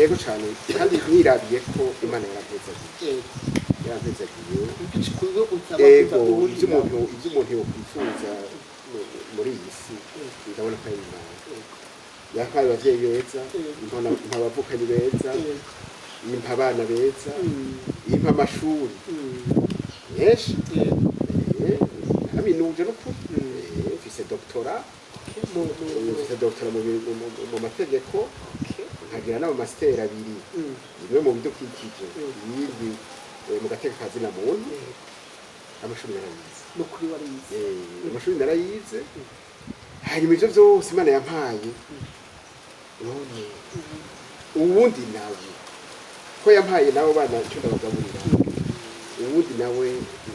Ego cyane, kandi nirabiye ko Imana yarampezagiye. Yarampezagiye. Ego, ivyo umuntu yokwifuza muri iyi si, ndabona ko ari Imana yampaye abavyeyi beza, impa abavukanyi beza, impa abana beza, impa amashuri menshi. Naraminuje n'ukuri. Mfise doctorat. Mfise doctorat mu mategeko, nkagira n'ama master abiri, imwe mu bidukikije, iyindi mu gateka ka zina muntu. Amashuri narayize. Nukuri warize. Amashuri narayize. Hanyuma ivyo vyose Imana yampaye, none uwundi nawe ko yampaye nabo bana ico ndabagaburira, uwundi nawe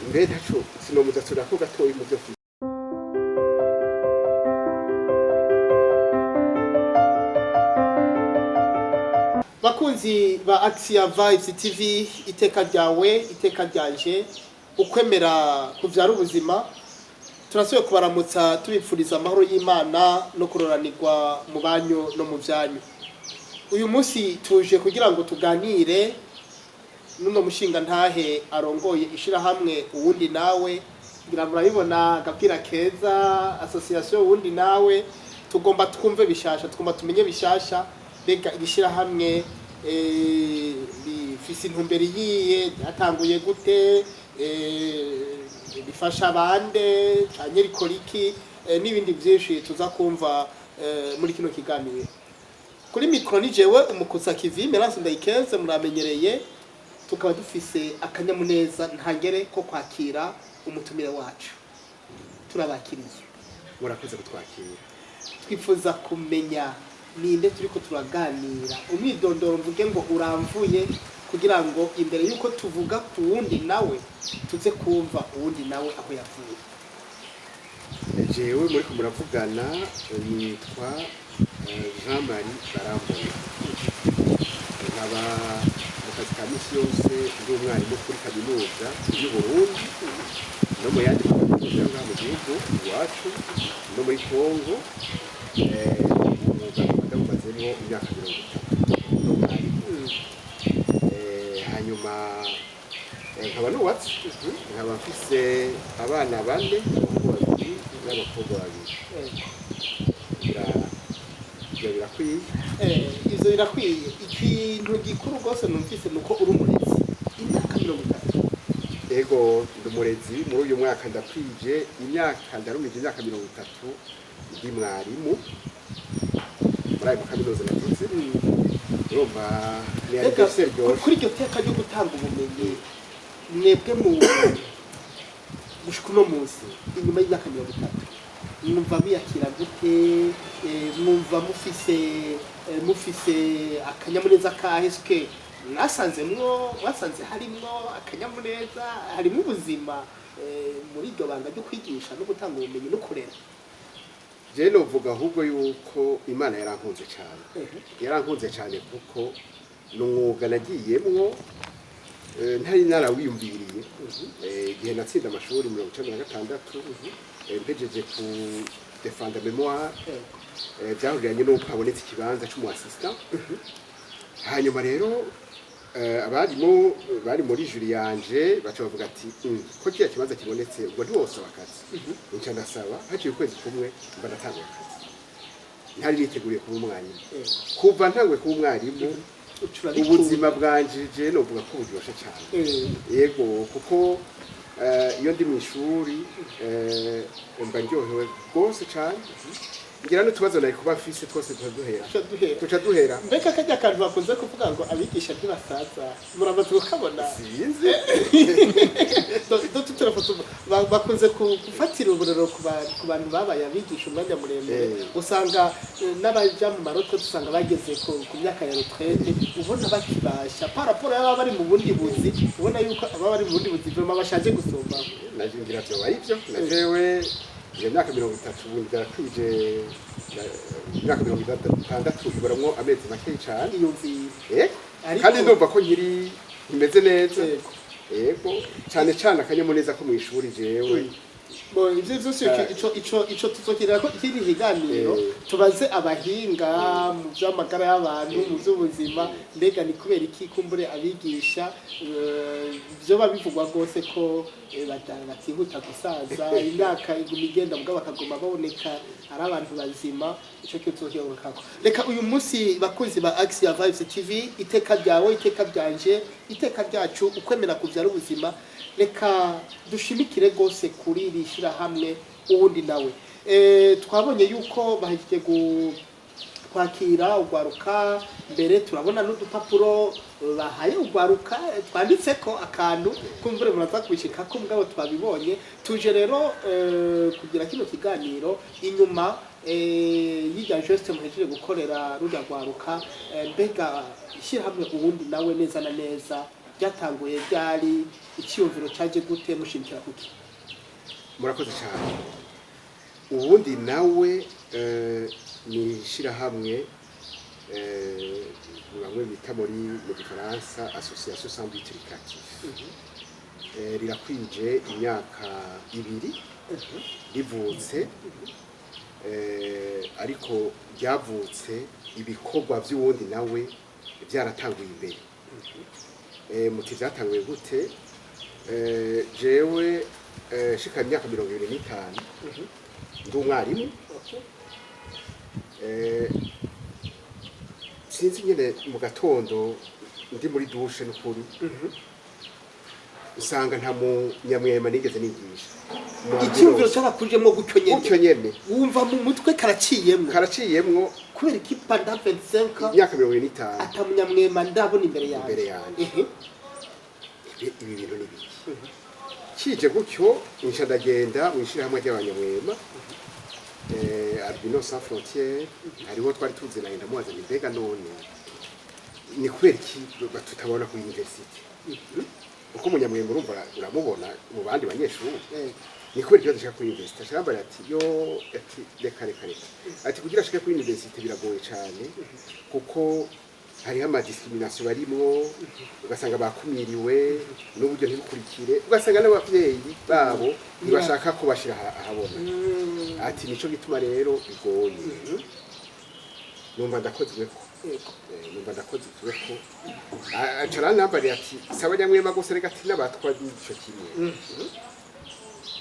mbe ntaco sinomuzaturira ko gatoyi mu vyo mfise? Bakunzi ba Axia Vibes TV, iteka ryawe, iteka ryanje, ukwemera kuvyara ubuzima. Turasubiye kubaramutsa, tubipfuriza amahoro y'Imana no kuroranirwa mu banyu no mu vyanyu. Uyu munsi tuje kugira ngo tuganire n'uno mushinga ntahe arongoye ishirahamwe Uwundi Nawe. Ngira murabibona agapira keza, association Uwundi Nawe. Tugomba twumve bishasha, tugomba tumenye bishasha. Mbega iri shirahamwe rifise intumbero iyihe? Ryatanguye gute? Rifasha bande canke rikora iki? N'ibindi byinshi tuza kumva muri kino kiganiro. Kuri mikoro ni jewe umukusa kivi Melance Ndayikeze, muramenyereye. Tukaba dufise akanyamuneza ntangere ko kwakira umutumire wacu. Turabakiriye. Murakoze kutwakira. Twifuza kumenya ninde turiko turaganira, umwidondoro mvuge ngo uramvuye, kugira ngo imbere y'uko tuvuga ku wundi nawe tuze kumva uwundi nawe aho yavuye. Jewe muriko muravugana nitwa Jean Marie Barambona, nkaba mu kazi ka misi yose ndi umwarimu kuri Kaminuza y'u Burundi no mu yandi makaminuza yo ngaha mu gihugu iwacu no muri Kongo. Umwuga nkaba ndawumazemwo imyaka 30 ndi umwarimu. Hanyuma nkaba nubatse, nkaba mfise abana bane, abahungu babiri n'abakobwa babiri. Ibyo birakwiye. Ivyo birakwiye. Ikintu gikuru rwose numvise ni uko uri umurezi imyaka 30. Ego, ndi umurezi. Muri uyu mwaka ndakwije imyaka, ndarumije imyaka 30 ndi mwarimu muri ayo makaminuza navuze. Urumva ni Reka, anniversaire ryoshe. Kuri iryo teka ryo gutanga ubumenyi, mwebwe mu gushika uno munsi, inyuma y'imyaka 30, mwumva biyakira gute? Mwumva mufise akanyamuneza kahe? Ske mwasanze harimwo akanyamuneza, harimwo ubuzima muri iryo banga ryo kwigisha no gutanga ubumenyi no kurera? Je novuga ahubwo yuko Imana yarankunze cyane. Yarankunze cyane kuko ni umwuga nagiyemwo ntari narawiyumviriye. Igihe natsinda amashuri 96, mpejeje ku défendre mémoire, byahuriranye n'uko habonetse ikibanza c'umu assistant. Hanyuma rero abarimu bari muri jury yanje baca bavuga ati: Ko kiriya kibanza kibonetse, ubwo ntiwosaba akazi?" Nca ndasaba. Haciye ukwezi kumwe mba ndatanguye akazi. Ntari niteguriye kuba umwarimu. Kuva ntanguye kuba umwarimu, Ucurabikunda. ubuzima bwanje je novuga ko buryoshe cyane. Yego, kuko iyo ndi mu ishuri mba ndyohewe rwose cyane. Ngira n'utubazo nari kuba mfise twose tuca duhera. Tuca duhera. Tuca duhera. Mbega kajya kantu bakunze kuvuga ngo abigisha ntibasaza, muramaze kukabona? Sinzi. Do bakunze gufatira uburero ku bantu babaye abigisha umwanya muremure. Usanga n'abaja mu ma retraite, usanga bageze ku myaka ya retraite, ubona bakibasha par rapport y'ababa bari mu bundi buzi. Ubona yuko ababa bari mu bundi buzi vraiment bashaje gusumba. Naje ngira vyoba ari byo. Na jewe iyo myaka 30 ubu ndakwije imyaka 60 iburamwo amezi make cane. Iyumvire. Kandi ndumva ko nkiri nkimeze neza. Yego. Yego, cyane cyane akanyamuneza ko mu ishuri jewe. Bo, ivyo vyose ico tuzokirira ko ikindi kiganiro, tubaze abahinga mu vy'amagara y'abantu, mu vy'ubuzima, mbega ni kubera iki kumbure abigisha vyoba bivugwa rwose ko batihuta gusaza, imyaka iguma igenda mugabo bakaguma baboneka ari abantu bazima. Ico cyo tuzokirako. Reka uyu munsi, bakunzi ba Axia Vibes TV, iteka ryawe, iteka ryanje, iteka ryacu, ukwemera kuvyara ubuzima, reka dushimikire rwose kuri iri shyirahamwe uwundi nawe. Twabonye yuko bahejeje kwakira ugwaruka, mbere turabona n'udupapuro bahaye ugwaruka twanditse ko akantu kumvure muraza kubishika ko, mugabo twabibonye. Tuje rero kugira kino kiganiro inyuma y'irya geste muhejeje gukorera rurya rwaruka. Mbega ishyirahamwe uwundi nawe neza na neza ryatanguye ryari? Icyiyumviro cyaje gute? Mushimikira kuki? Murakoze cyane. Ubundi nawe ni ishyirahamwe bamwe bita mu gifaransa association sans but lucratif. Rirakwije imyaka 2 rivutse, ariko ryavutse ibikorwa by'uwundi nawe byaratanguye imbere. Muti byatanguye gute? Jewe shika imyaka 25 ndi umwarimu. Sinzi nyine, mu gatondo ndi muri douche, n'ukuri usanga nta munyamwema nigeze nigisha. Icyumviro cyarakujemo gutyo nyene? Gutyo nyene. Wumva mu mutwe karaciyemwo? Karaciyemwo. Kubera iki pendant 25 Imyaka 25 atamunyamwema ndabona imbere yanjye? Imbere yanjye. Ibi bintu ni biki kije gutyo? Nca ndagenda mu ishirahamwe ry'abanyamwema, Albinos Sans Frontières, hariho twari tuzinanye. Ndamubaza nti: "Mbega none ni kubera iki tutabona ku université?" Uko umunyamwema urumva uramubona mu bandi banyeshuri. Ni kubera ikibazo ashaka kuri université. Ashambara ati: "Yo," ati: "reka, reka, reka," ati: "kugira ashike kuri université biragoye cyane, kuko hariho ama discrimination barimwo, ugasanga bakumiriwe n'uburyo ntibukurikire, ugasanga n'abavyeyi babo ntibashaka ko bashira ahabona." Ati: "Nico gituma rero bigoye." Numva ndakozweko. Numva ndakozweko. Aca aranambariye ati: "Si abanyamwema gusa reka," ati: "n'abatwa nico kimwe."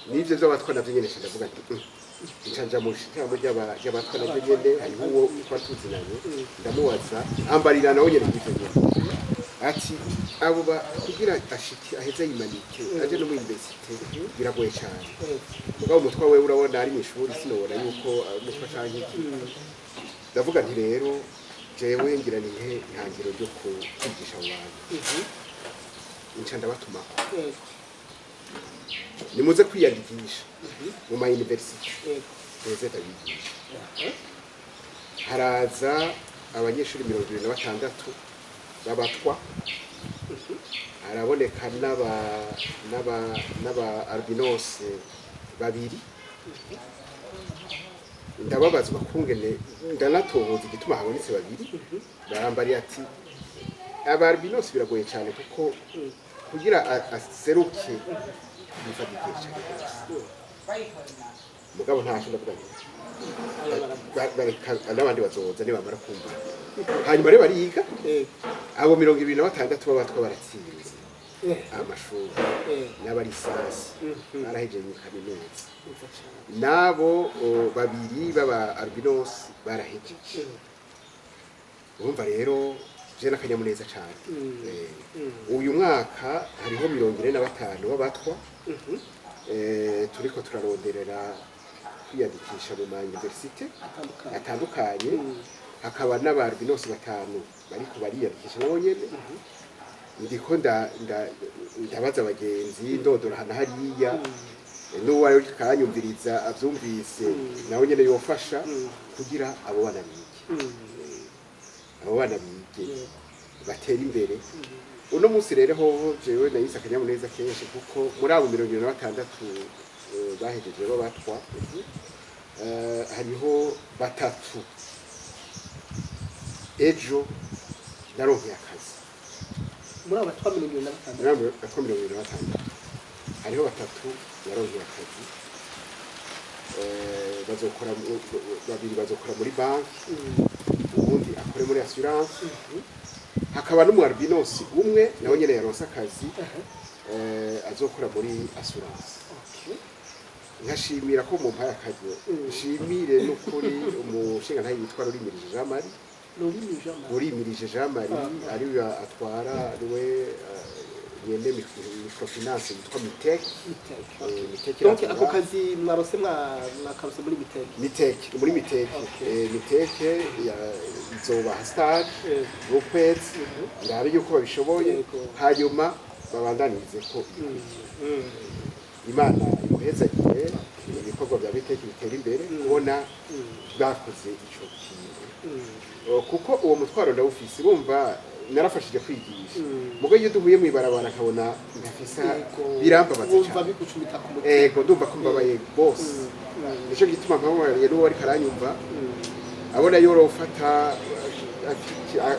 N'ivyo vy'abatwa navyo nyene, nca ndavuga nti: Nca nja mu ishirahamwe ry'abatwa navyo nyene." Hariho uwo twari tuzinanye, ndamubaza, ambarira nawe nyene kw'ivyo nyene, ati: "Abo ba kugira ashike aheze yimanike aje no muri université biragoye cyane." Mugabo umutwa wewe urabona ari mw'ishuri, sinobona yuko umutwa canke iki. Ndavuga nti: "Rero jewe ngira nihe ihangiro ryo kwigisha abo bantu." Nca ndabatumako: "Nimuze kwiyandikisha mu ma université, tuze ndabigisha." Haraza abanyeshuri 26 b'abatwa, haraboneka n'aba albinos babiri. Ndababazwa kungene ndanatohoza igituma habonetse babiri. Barambariye ati: "Aba albinos biragoye cyane, kuko kugira aseruke bifata igihe cyane rwose." Mugabo ntacyo, ndavuga nti: "Bareka n'abandi bazoza nibamara kumva." Hanyuma rero bariga. Abo 26 b'abatwa baratsinze amashuri n'aba licence, barahejeje mu kaminuza. Neza cane. N'abo babiri b'aba albinos barahejeje. Urumva rero je n'akanyamuneza cyane. Uyu mwaka hariho 45 b'abatwa turiko turaronderera kwiyandikisha mu ma université atandukanye. Atandukanye. Hakaba n'aba albinos batanu bariko bariyandikisha nabo nyene. Ndiko ndabaza abagenzi, ndodora hana hariya, n'uwo ari kanyumviriza avyumvise nawe nyene yofasha kugira abo bana bige, abo bana bige, batere imbere. Uno munsi rero hoho jewe nahise akanyamuneza kenshi, kuko muri abo 26 bahejeje b'abatwa, hariho batatu ejo naronkeye akazi. Muri abo batwa 26? Muri abo batwa 26 hariho batatu naronkeye akazi. Bazokora babiri bazokora muri banki, ubundi akore muri assurance, hakaba n'umu albinos umwe nawe nyene yaronse akazi, azokora muri assurance. Nkashimira ko mumpaye akaryo, nshimire n'ukuri umushingantahe yitwa Rurimirije Jean Marie. Rurimi Jean Marie. Rurimirije Jean Marie, ariwe atwara, ariwe nyene microfinance yitwa Mitec. Mitec. Mitec Donc iratura. ako kazi mwarose, mwakarose muri Mitec? Mitec, muri Mitec. Mitec izobaha stage y'ukwezi, ndabe yuko babishoboye, hanyuma babandanirize ko ibikurikira. Imana imuhezagire, ibikorwa bya Mitec bitera imbere, kubona bakoze ico kintu. Kuko uwo mutwaro ndawufise, urumva narafashije kwigisha, mugo iyo duhuye mw'ibarabara nkabona ntafisa, birambabaza Wumva cyane. bigucumita ku mutima. Ego, ndumva ko mbabaye rwose. Nico gituma mpamagariye n'uwo ariko aranyumva, abona yorofata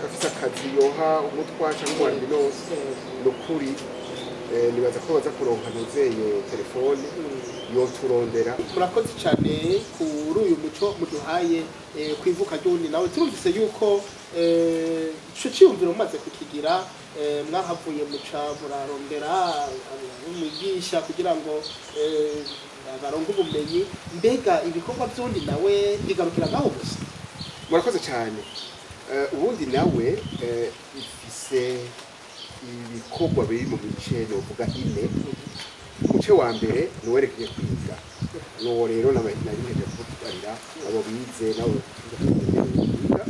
afise akazi yoha umutwa cyangwa umu albinos. Ni ukuri, nibaza ko baza kuronka ntuzeye telefone, yoturondera. Murakoze cyane kuri uyu muco muduhaye ku ivuka ry'uwundi nawe. Turumvise yuko ico ciyumviro mumaze kukigira, mwahavuye muca murarondera umwigisha kugira ngo baronke ubumenyi. Mbega ibikorwa by'uwundi nawe bigarukira ngaho gusa? Murakoze cyane. Ubundi nawe ifise ibikorwa biri mu mice novuga ine. Umuce wa mbere ni uwerekeye kwiga, nuwo rero nari kubarira abo bize nabo kwiga.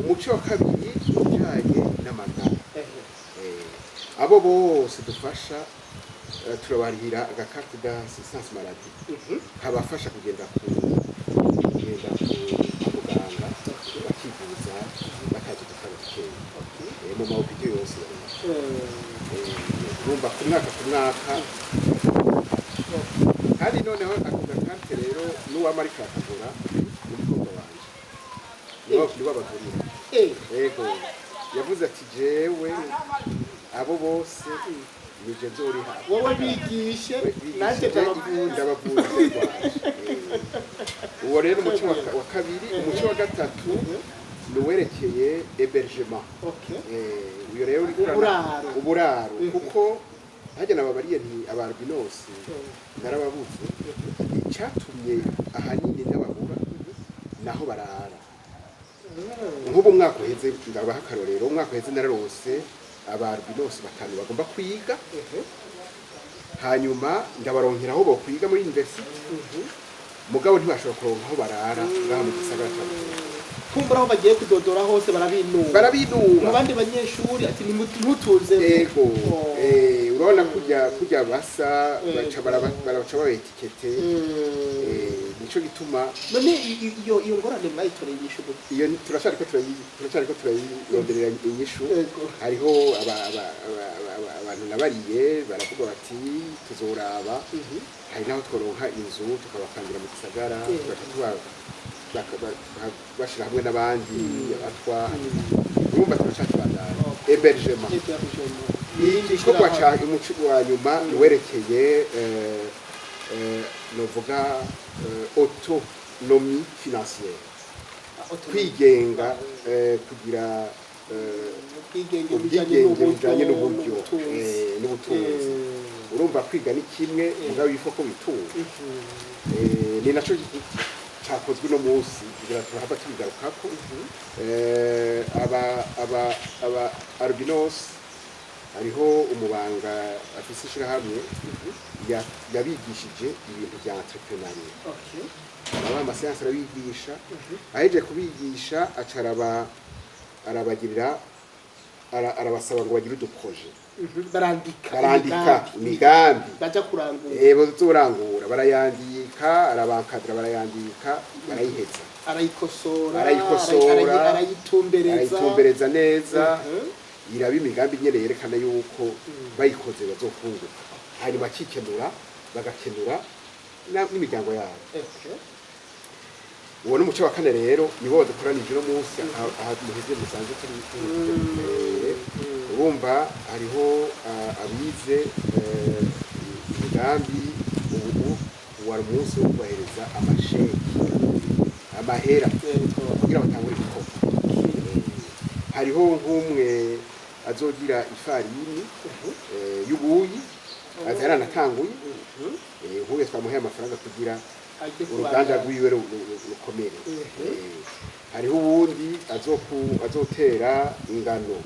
Umuce wa kabiri ni ujanye n'amagara. Abo bose dufasha, turabarihira agakarte d'assistance maladie kabafasha kugenda kwa muganga bakivuza batazi udufaranga dukeya. Mu ma hôpitaux yose. Urumva ku mwaka ku mwaka. Kandi noneho ako gakarte rero n'uwama ariko arakagura ni umukobwa wanje, niwe abagurira. Ego, yavuze ati: "Jewe abo bose nije nzoriha." Wowe bigishe, nanjye ndabavuza. Ndabavuza ndwaje. Uwo rero umuco wa kabiri. Umuco wa gatatu ni uwerekeye hébergement. Uyo rero uriko Uburaro. Uburaro, kuko harya nababariye nti aba albinos narababuze. Icyatumye ahanini ndababura naho barara, nk'ubu umwaka uheze, ndabaha akarorero, umwaka uheze nararose aba albinos batanu bagomba kwiga, hanyuma ndabaronkera aho bokwiga muri university, mugabo ntibashobora kuronka aho barara ngaha mu gisagara cya Bujumbura. Kumbura aho bagiye kudodora hose barabinuba. Barabinuba. Mu bandi banyeshuri ati: "Ntimutuze." Ego. Oh. Urabona kurya basa, baca barabaca baba étiqueté. Nico gituma None iyo ngorane mwayitoreye inyishu gute? Iyo turacariko turayironderera inyishu. Hariho abantu nabariye baravuga bati: "Tuzoraba." Hari naho tworonka inzu tukabapangira mu gisagara, tugaca bashira hamwe n'abandi abatwa. Urumva turacakibandanya hébergement. Hébergement. Igikorwa ca umuco wa nyuma werekeye novuga autonomie financière, kwigenga, kugira ubwigenge bujyanye ubwigenge bujanye n'uburyo n'ubutunzi. N'ubutunzi. Urumva kwiga ni kimwe, mugabo ifo ko witunga. Ni naco cakozwe uno munsi kugira turahava tubigarukako. Aba albinos, hariho umubanga afise ishirahamwe yabigishije ibintu vya entrepreneuriat. Arabaha ama séances, arabigisha. Ahejeje kubigisha, aca arabagirira, arabasaba ngo bagire udu projets. Barandika. Barandika imigambi baja kurangura. Bazorangura, barayandika, arabankadira, barayandika, barayiheza. Arayikosora. Arayikosora. Arayitumbereza. Arayitumbereza neza. Iraba imigambi nyene yerekana yuko bayikoze bazokunguka, hanyuma akikenura, bagakenura n'imiryango yabo. Uwo ni umuco wa kane. Rero niwo wadukoranije uno munsi aha muheze musanze turi. Urumva hariho abize imigambi ubu. Wari umunsi wo kubahereza amasheki, amahera kugira batangure gukora. Hariho nk'umwe azogira ifarini y'ubuyi, aza yaranatanguye. Nk'uyu twamuhaye amafaranga kugira Ajye uruganda kubandanya. rwiwe rukomere. Hariho uwundi azotera ingano,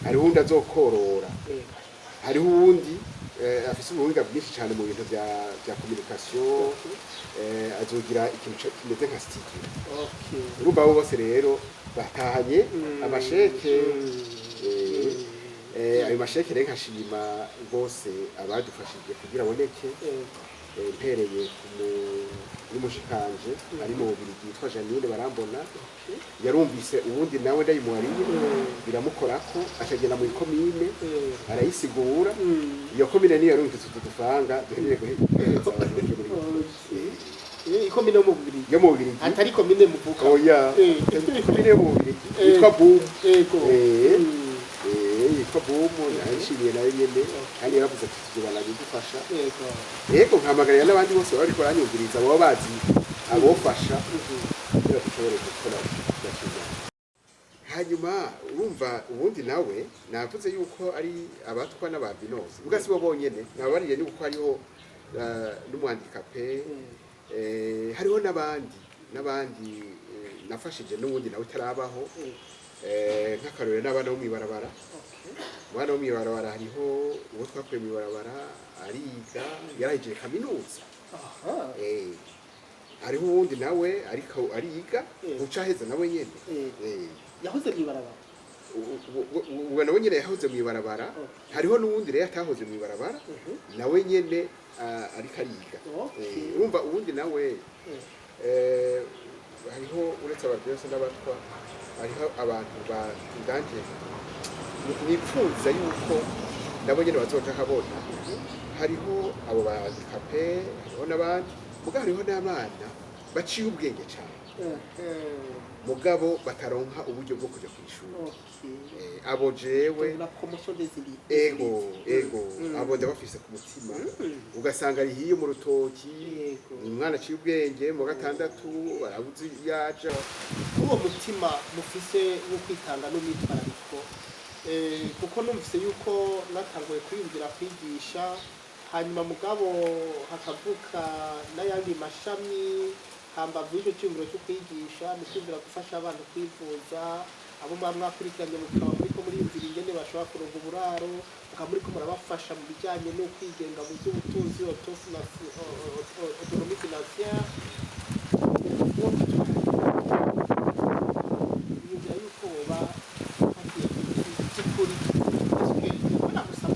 hariho uwundi azokorora, hariho uwundi afise ubuhinga bwinshi cyane mu bintu bya communication, azogira ikintu kimeze nka studio. Urumva abo bose rero batahanye amasheke. Ayo masheke rero nkashima rwose abadufashije kugira aboneke, mpereye ku n'umushikanje ari mu Bubirigi yitwa Janine Barambona. Yarumvise uwundi nawe ndayimuhariye, biramukorako, acagenda mu ikomine arayisigura. Iyo komine niyo yarungitse utu dufaranga duhejeje guhereza abantu baje muri Ikomine yo mu Bubirigi? Yo mu Bubirigi. Atari komine muvuka? Oya. Ikomine yo mu Bubirigi yitwa Boom. Yitwa Boom, nayishimiye nayo nyene, kandi yaravuze ati tuzobana bidufasha. Yego, nkahamagarira n'abandi bose baba bariko baranyumviriza, baba bazi abofasha kugira dushobore gukora gakina. Hanyuma urumva ubundi nawe navuze yuko ari abatwa n'ababinozi, mbwa si bo bonyene. Nababariye yuko hariho n'umwandikape, hariho n'abandi nafashije n'ubundi nawe utarabaho. Nk'akarorero n'abana bo mw'ibarabara. Umwana wo mw'ibarabara, hariho uwo twakuye mw'ibarabara, ariga, yarahejeje kaminuza. Hariho uwundi nawe ariko ariga, uca aheza nawe nyene. Yahoze mw'ibarabara? Uwo nawe nyene yahoze mw'ibarabara. Hariho n'uwundi rero atahoze mw'ibarabara, nawe nyene ariko ariga. Urumva uwundi nawe, hariho uretse abavyose n'abatwa, hariho abantu banganje nipfuza yuko nabo nyene bazoja habona. Hariho abo ba handicapé, hariho n'abandi, muga hariho n'abana baciye ubwenge cane, mugabo bataronka uburyo bwo kuja kw'ishuri. Abo jewe La promotion des élites. Ego. Abo ndabafise ku mutima. Ugasanga ari hiyo mu rutoki, umwana aciye ubwenge mu wa gatandatu, arabuze yaja. Kuri uwo mutima mufise wo kwitanga n'umwitwarariko, kuko numvise yuko natanguye kwiyumvira kwigisha, hanyuma mugabo hakavuka n'ayandi mashami hambavu y'icyo cyiyumviro cyo kwigisha, mu kwiyumvira gufasha abantu kwivuza, abo muba mwakurikiranye mukaba muriko muriyumvira ingene bashobora kuronka uburaro, mukaba muriko murabafasha mu bijyanye no kwigenga mu by'ubutunzi, autonomie financière. Uwo mwitwarariko yumvira yuko woba ufatiye by'ukuri, eske ubona gusa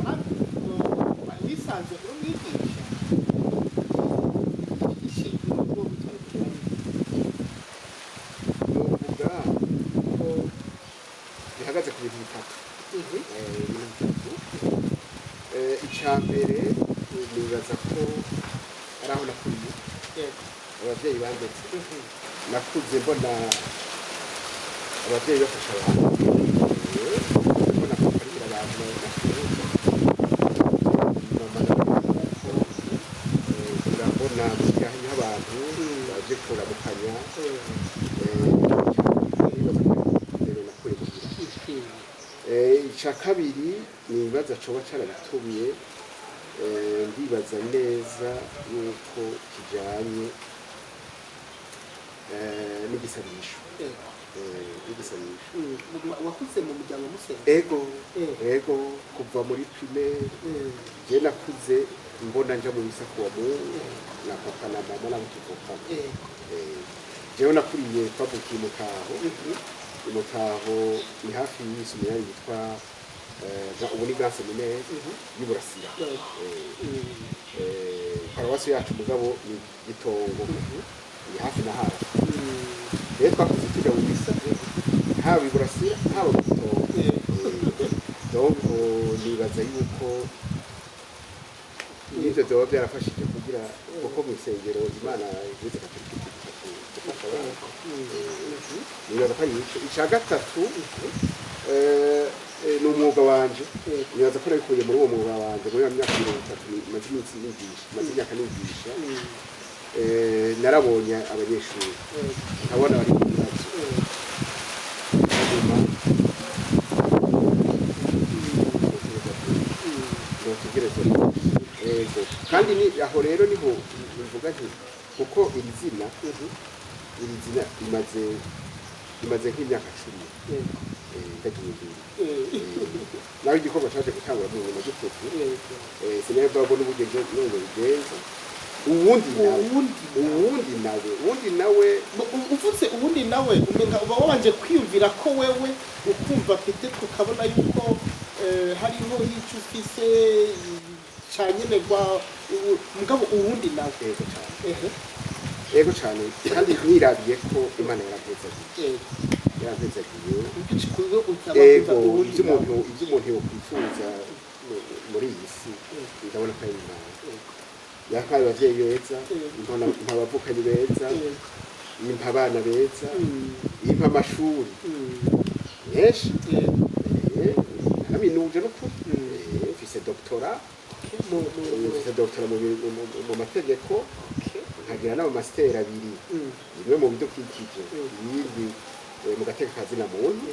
wisanze uri umwigisha, ishingiro ry'uwo mwitwarariko? Novuga ko bihagaze ku bintu bitatu. Ibintu bitatu. Ica mbere, nibaza ko ari aho nakuriye, abavyeyi bandetse. Nakuze mbona abavyeyi bafasha abantu. Mbona papa arihira abantu na mama nawe uko urabona hariho abantu baje kuramukanya. Nibaza ko rero nakuye muhira. Ica kabiri nibaza coba carabitumye, ndibaza neza yuko kijanye n'igisabisho. N'igisabisho. Wakuze mu muryango musenga? Ego. Ego, kuva muri primaire. Je nakuze mbona nja mu misa kuwa Mungu na papa na mama nabo tuvukana. Jewe nakuriye, twavukiye i Mutaho. I Mutaho ni hafi y'iseminari yitwa ubu ni Grand Séminaire y'Iburasira. Paruwasi yacu mugabo ni Gitongo, ni hafi na hafi. Rero twakuze tujya mu misa, haba i Burasira, haba mu Gitongo. Donc nibaza yuko n'ivyo vyoba byarafashije kugira, kuko mu isengero Imana Eglise Katolika itegeka gufasha abantu. Nibaza ko ari ico. Ica gatatu, ni umwuga wanje. Nibaza ko nabikuye muri uwo mwuga wanje, muri iyo myaka 30 maze iminsi nigisha, maze imyaka nigisha. Narabonye abanyeshuri, nkabona bari mu bibazo, hanyuma notegereza. Ego, kandi ni aho rero niho mvuga nti kuko iri zina rimaze nk'imyaka 10 ndagiye. Nawe igikorwa caje gutangura mu nyuma gitatu. Sinari bwabona uburyo none bigenza. Uwundi nawe, Uwundi. uwundi nawe. Uvuze uwundi nawe, umenga uba wabanje kwiyumvira ko wewe ukumva peut-être ukabona yuko hariho icyo ufise canyenerwa, mugabo uwundi nawe. Ego cyane. Ehe. Ego cyane, kandi nirabiye ko Imana yarampezagiye. Yarampezagiye. Ego. Ego, ivyo umuntu yokwifuza muri iyi si, ndabona ko ari Imana yampaye abavyeyi beza, impa abavukanyi beza, impa abana beza, impa amashuri menshi. Naraminuje n'ukuri. Mfise doctorat. Mfise doctorat mu mategeko, nkagira n'ama master abiri, imwe mu bidukikije, iyindi mu gateka kazina muntu.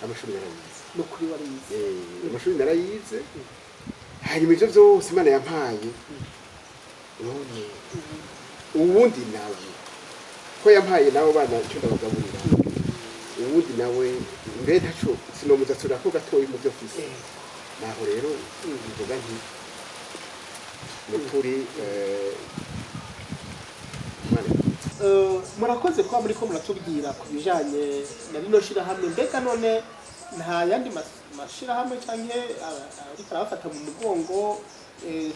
Amashuri narayize. Nukuri warize. Amashuri narayize. Hanyuma ivyo vyose Imana yampaye, none uwundi nawe ko yampaye nabo bana icyo ndabagaburira, uwundi nawe mbe ntaco sinomuzaturira ko gatoyi mu byo mfise? Naho rero mvuga nti nukuri Imana. Murakoze kuba muriko muratubwira ku bijanye na rino shirahamwe. Mbega none nta yandi mashirahamwe canke ariko arabafata mu mugongo,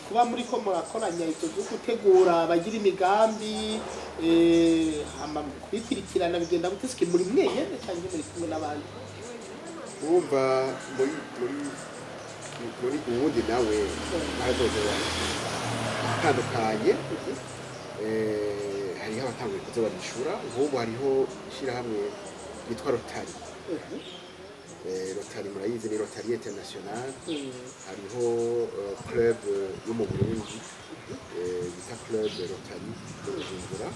kuba muriko murakoranya ivyo vyo gutegura abagira imigambi, hama kubikurikirana bigenda gute? Sike muri mwenyene canke muri kumwe n'abandi? Urumva muri uwundi nawe harazoza atandukanye. Hariho abatanguye kuza barishura. Nk'ubu hariho ishyirahamwe ryitwa Rotary. Rotary murayizi, ni Rotary International. Hariho club yo mu Burundi, bita Club Rotary yo Bujumbura,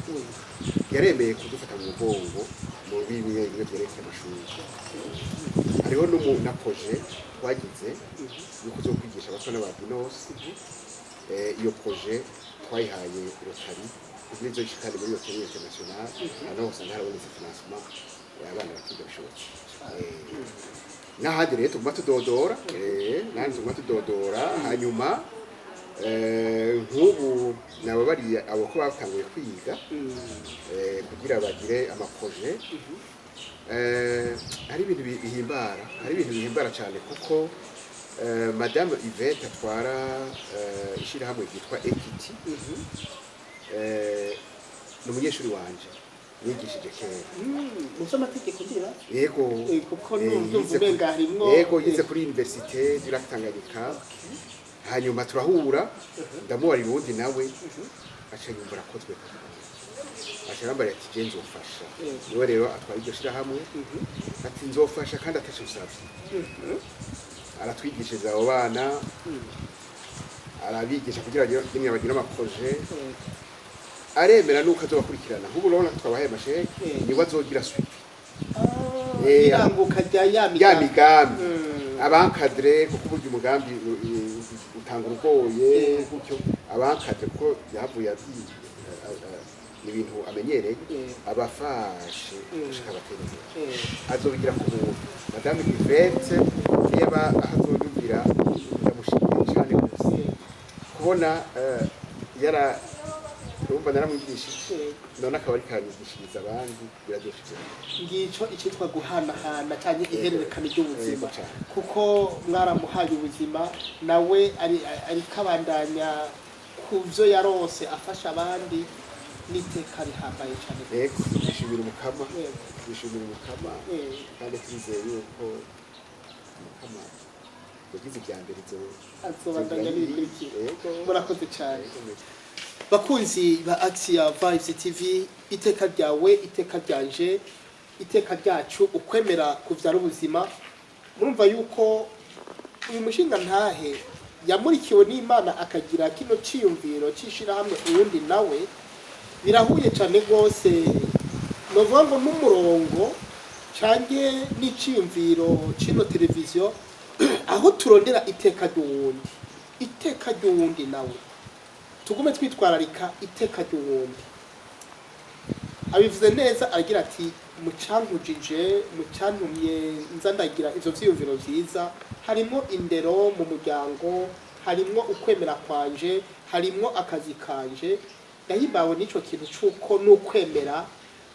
yaremeye kudufata mu mugongo mu bimwe bimwe byerekeye amashuri. Hariho na projet twagize yo kuzokwigisha abatwa n'ababinos. Iyo projet twayihaye Rotary kugira izo ishikane muri Rotary International, hano usanga harabonetse financement, abana bakiga bishobotse. N'ahandi rero tuguma tudodora, n'ahandi tuguma tudodora. Hanyuma nk'ubu nabo bariya abo ko batanguye kwiga kugira bagire ama projets. Hari ibintu bihimbara, hari ibintu bihimbara cyane, kuko Madame Yvette atwara ishyirahamwe ryitwa Equity, ni umunyeshuri wanje nigishije kera. Mu vy'amategeko ndira? Yego. Kuko ndumva umenga harimwo. Yego, yize kuri Université du Lac Tanganyika. Hanyuma turahura, ndamubarira uwundi nawe, aca yumva arakozwe, aca arambara ati: "Je nzofasha." Niwe rero atwara iryo shirahamwe. Ati: "Nzofasha kandi ataco usavye." Aratwigishiriza abo bana, arabigisha kugira ngo nyine bagire ama projets. Aremera nuko azobakurikirana. Nk'ubu urabona ko twabahaye amasheke, niwe azogira suivi. Iranguka rya ya ya migambi. Migambi aba encadre, kuko burya umugambi utanga ugoye gutyo. Aba encadre, kuko yahavuye ibintu amenyereye, abafashe gushika batera imbere. Azobigira ku buntu. Madame Yvette, niba aho azonyumvira, ndamushimiye cyane rwose kubona yara urumva naramwigishije, none akaba ariko aranyigishiriza abandi. Biraryoshe cyane. Ngico icitwa guhanahana cyangwa ihererekana ry'ubuzima. Yego cane. Kuko mwaramuhaye ubuzima, nawe ariko abandanya ku byo yarose afasha abandi, n'iteka rihambaye cyane. Yego, twishimira Umukama. Twishimira Umukama. Kandi twizeye yuko Umukama yagize ibya mbere izo Azobandanya n'ibikurikira. Yego. Murakoze cyane. Bakunzi ba Axia Vibes TV, iteka ryawe, iteka ryanje, iteka ryacu, ukwemera kuvyara ubuzima. Murumva yuko uyu mushinga ntahe yamurikiwe n'Imana akagira kino ciyumviro c'ishirahamwe uwundi nawe. Birahuye cyane rwose, novuga ngo n'umurongo canke n'iciyumviro c'ino televiziyo, aho turondera iteka ry'uwundi, iteka ry'uwundi nawe tugume twitwararika iteka ry'uwundi. Abivuze neza, aragira ati: "Mucankujije, mucantumye nza ndagira ivyo vyiyumviro vyiza, harimwo indero mu muryango, harimwo ukwemera kwanje, harimwo akazi kanje." Ndahimbawe n'ico kintu c'uko n'ukwemera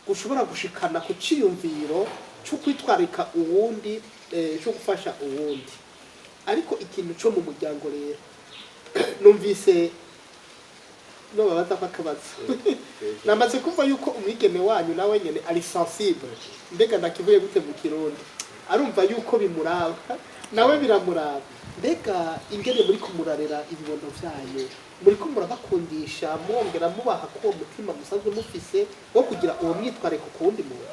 gushobora gushikana ku ciyumviro co kwitwararika uwundi, co gufasha uwundi. Ariko ikintu co mu muryango rero, numvise nobabaza ko akabazo, namaze kumva yuko umwigeme wanyu nawe nyene ari sensible. Mbega ndakivuye gute mu Kirundi? Arumva yuko bimuraba, nawe biramuraba. Mbega ingene muri kumurarera ibibondo vyanyu, muri ko murabakundisha, mwongera mubaha ko uwo mutima musanzwe mufise wo kugira uwo mwitwariko ku wundi muntu?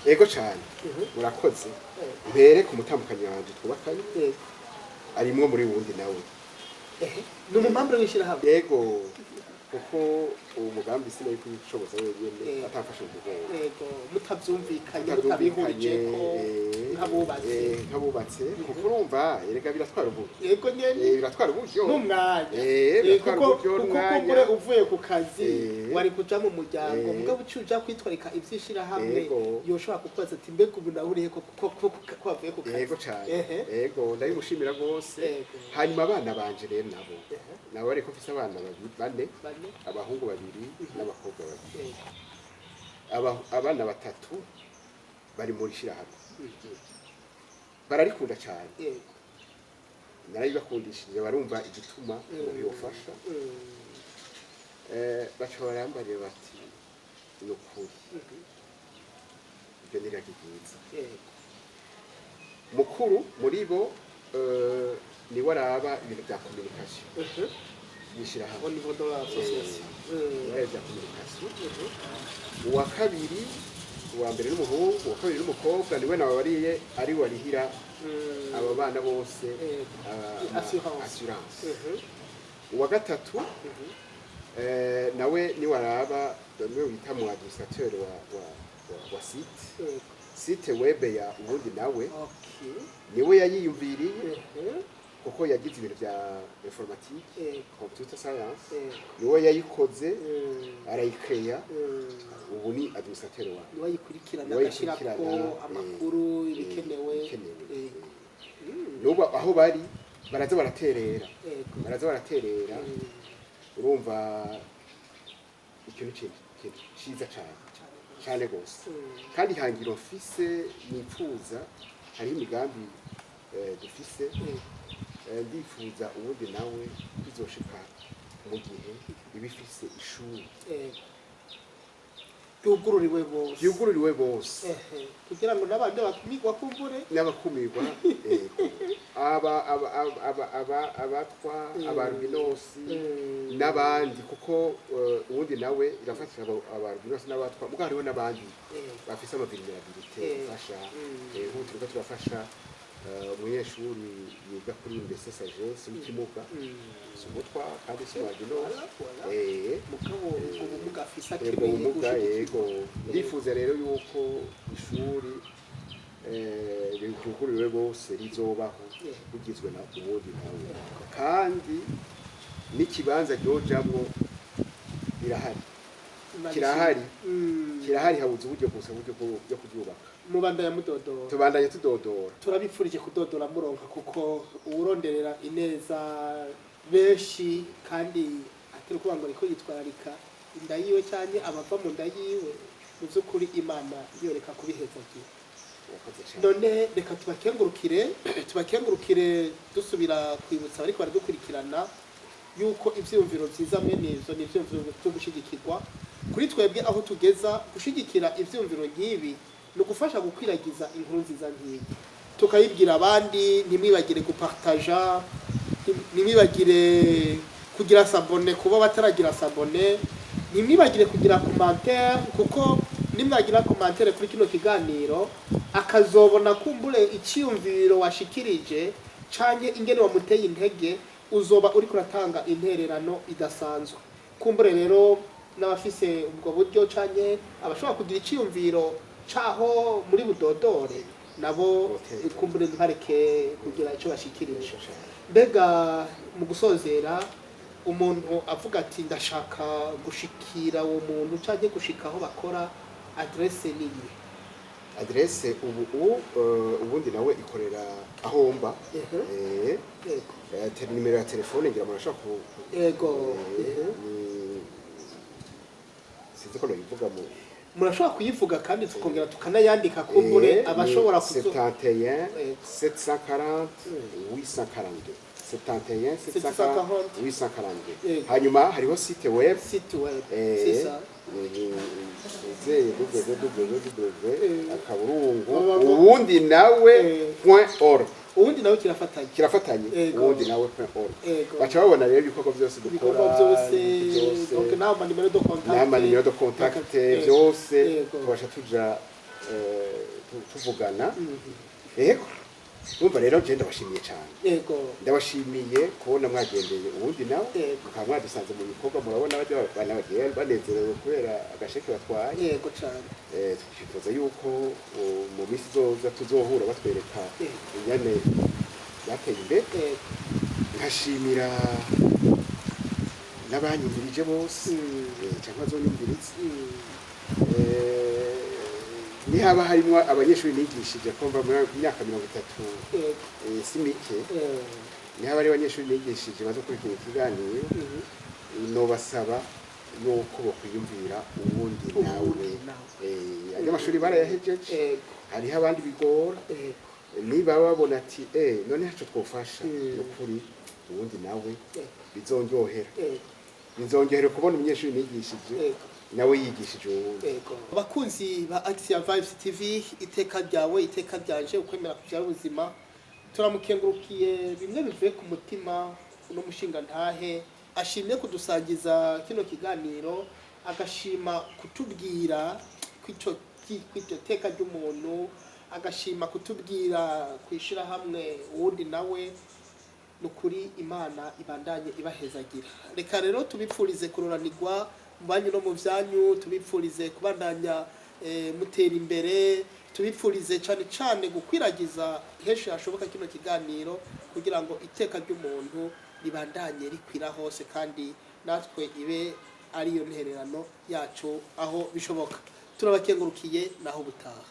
Ego cyane. Murakoze. Mpere ku mutambukanyi wanje twubakanye, arimwo muri wundi nawe. Ehe, ni umumembre w'ishirahamwe? Yego, kuko uwo mugambi sinari kubishoboza wenyene atamfashe mu mugongo. Yego, mutavyumvikanye, mutavyumvikanye, mutabihurije ko nk'abubatsi. Nk'abubatse, kuko urumva erega biratwara uburyo. Yego nyene. Biratwara uburyo. N'umwanya. Biratwara kuko uburyo kuko n'umwanya. Kumbure uvuye ku kazi, wari kuja mu muryango, mugabo uciye uja kwitwarika ivy'ishirahamwe, yoshobora kukubaza ati: "Mbega ubu nawe urihe ko wavuye ku kazi?" Yego cyane. Yego, ndabimushimira rwose. Hanyuma abana banje rero nabo, nabo ariko mfise abana babiri, bane. Bane. Abahungu babiri n'abakobwa babiri. Abana batatu bari muri shirahamwe, bararikunda cyane. Narabibakundishije, barumva igituma umuntu yofasha. Baca barambarira bati: "Ni ukuri, ibyo ni iragi ryiza." Mukuru muri bo niwe araba ibintu bya communication yishirahamwe. Au niveau de l'association. Niwe bya communication. Uwa kabiri, uwa mbere n'umuhungu, uwa kabiri n'umukobwa, niwe nababariye ari warihira aba bana bose Assurance. Assurance. Uwa gatatu nawe niwe araba, niwe wita mu administrateur wa site, site web ya ubundi nawe. Niwe yayiyumviriye, kuko yagize ibintu bya informatique, computer science. Niwe yayikoze, arayikeya. Ubu ni administrateur wa Niwe ayikurikirana, niwe agashyirako ayikurikirana, amakuru, ibikenewe. Ibikenewe. N'ubu aho bari baraza baraterera. Baraza baraterera. Urumva ikintu ciza cyane cyane rwose. Kandi ihangiro mfise, nipfuza, hariho imigambi dufise. Ndifuza ubundi nawe bizoshika mu gihe iba ifise ishuri Ryugururiwe bose. Ryugururiwe bose. Ehe, kugira ngo n'abandi bakumirwa kumbure. N'abakumirwa, yego, aba aba aba aba aba abatwa, abarubinosi n'abandi, kuko ubundi nawe irafatira abarubinosi n'abatwa, mugabo hariho n'abandi bafise amavulnérabilité ifasha. Nk'ubu turiko turafasha umunyeshuri yiga kuri Université Sagesse w'ikimuga, si umutwa kandi si umwalbinosi. Voilà, voilà. Mugabo ubwo bumuga afise Ubwo akeneye bumuga gushigikirwa. Yego, ndifuza rero yuko ishuri ryugururiwe bose rizobaho, rigizwe na ubundi nawe, kandi n'ikibanza ryojamwo birahari. Imana Kirahari. ishimwe. Kirahari, habuze uburyo gusa, uburyo bwo kuryubaka. Mubandanya mudodora. Tubandanye tudodora. Turabifurije kudodora muronka, kuko uwuronderera ineza benshi kandi atari ukuvuga ngo ariko yitwararika inda yiwe cyane, abava mu nda yiwe, mu by'ukuri Imana yoreka kubihezagira. Urakoze cyane. None reka tubakengurukire, dusubira kwibutsa ariko baradukurikirana yuko ivyiyumviro vyiza mwene ivyo ni ivyiyumviro vyo gushigikirwa. Kuri twebwe aho tugeza gushigikira ivyiyumviro nk'ibi ni ugufasha gukwiragiza inkuru nziza nk'iyi, tukayibwira abandi. Ntimwibagire gupartaja, ntimwibagire kugira s'abonner kuba bataragira s'abonner, ntimwibagire kugira commentaire, kuko nimwagira commentaire kuri kino kiganiro, akazobona kumbure icyiyumviro washikirije canke ingene wamuteye intege, uzoba uriko uratanga intererano idasanzwe kumbure rero. N'abafise ubwo buryo canke abashobora kugira iciyumviro caho muri budodore nabo, kumbure ntibareke kugira ico bashikirije. Mbega mu gusozera, umuntu avuga ati: "Ndashaka gushikira uwo muntu canke gushika aho bakora", adresse ni iyihe? Adresse ubu ubundi nawe ikorera aho mba. Nimero ya telefone ngira umuntu ashobora ku sinzi ko noyivuga mu Murashobora kuyivuga kandi tukongera tukanayandika, kumbure abashobora kuzo 71 740 842, 71 740 842. Hanyuma hariho site web. Site web, c'est ça. Zeye www akaburungu Www. ubundi nawe .org. Ubundi nawe kirafatanye. Kirafatanye. Ubundi nawe .org. Baca babona rero ibikorwa byose dukora. Ibikorwa byose. Byose. Donc n'ama numéro de contact. N'ama numéro de contact byose. Tubasha tuja tuvugana. Yego, urumva rero je ndabashimiye cyane. Ndabashimiye kubona mwagendeye ubundi nawe, mukaba mwadusanze mu bikorwa. Murabona bajya bana bagiye banezerewe kubera agasheke batwaye. Yego cyane. Twifuza yuko mu minsi izoza tuzohura batwereka ingene bateye imbere. Nkashimira n'abanyumvirije bose cyangwa bazonyumviriza. Nihaba harimo abanyeshuri nigishije, ko mva muri myaka 30 si mike. Nihaba ari abanyeshuri nigishije bazokurikira ikiganiro, nobasaba yuko bokwiyumvira uwundi nawe. Uwundi nawe. Andi mashuri barayahejeje, hariho abandi bigora. Niba babona ati: "None haco twofasha", nukuri uwundi nawe bizonyohera. Bizonyohera kubona umunyeshuri nigishije nawe yigishije uwundi. Yego. Abakunzi ba Axia Vibes TV, iteka ryawe, iteka ryanje, ukwemera kubyara ubuzima, turamukengurukiye bimwe bivuye ku mutima uno mushinga ntahe ashimye kudusangiza kino kiganiro, agashima kutubwira kw'ico kw'iryo teka ry'umuntu, agashima kutubwira kwishira hamwe uwundi nawe. Ni ukuri Imana ibandanye ibahezagira. Reka rero tubipfurize kuroranirwa mu banyu no mu byanyu, tubipfurize kubandanya mutera imbere, tubipfurize cyane cyane gukwiragiza henshi hashoboka kino kiganiro kugira ngo iteka ry'umuntu ribandanye rikwira hose, kandi natwe ibe ariyo ntererano yacu aho bishoboka. Turabakengurukiye, naho ubutaha.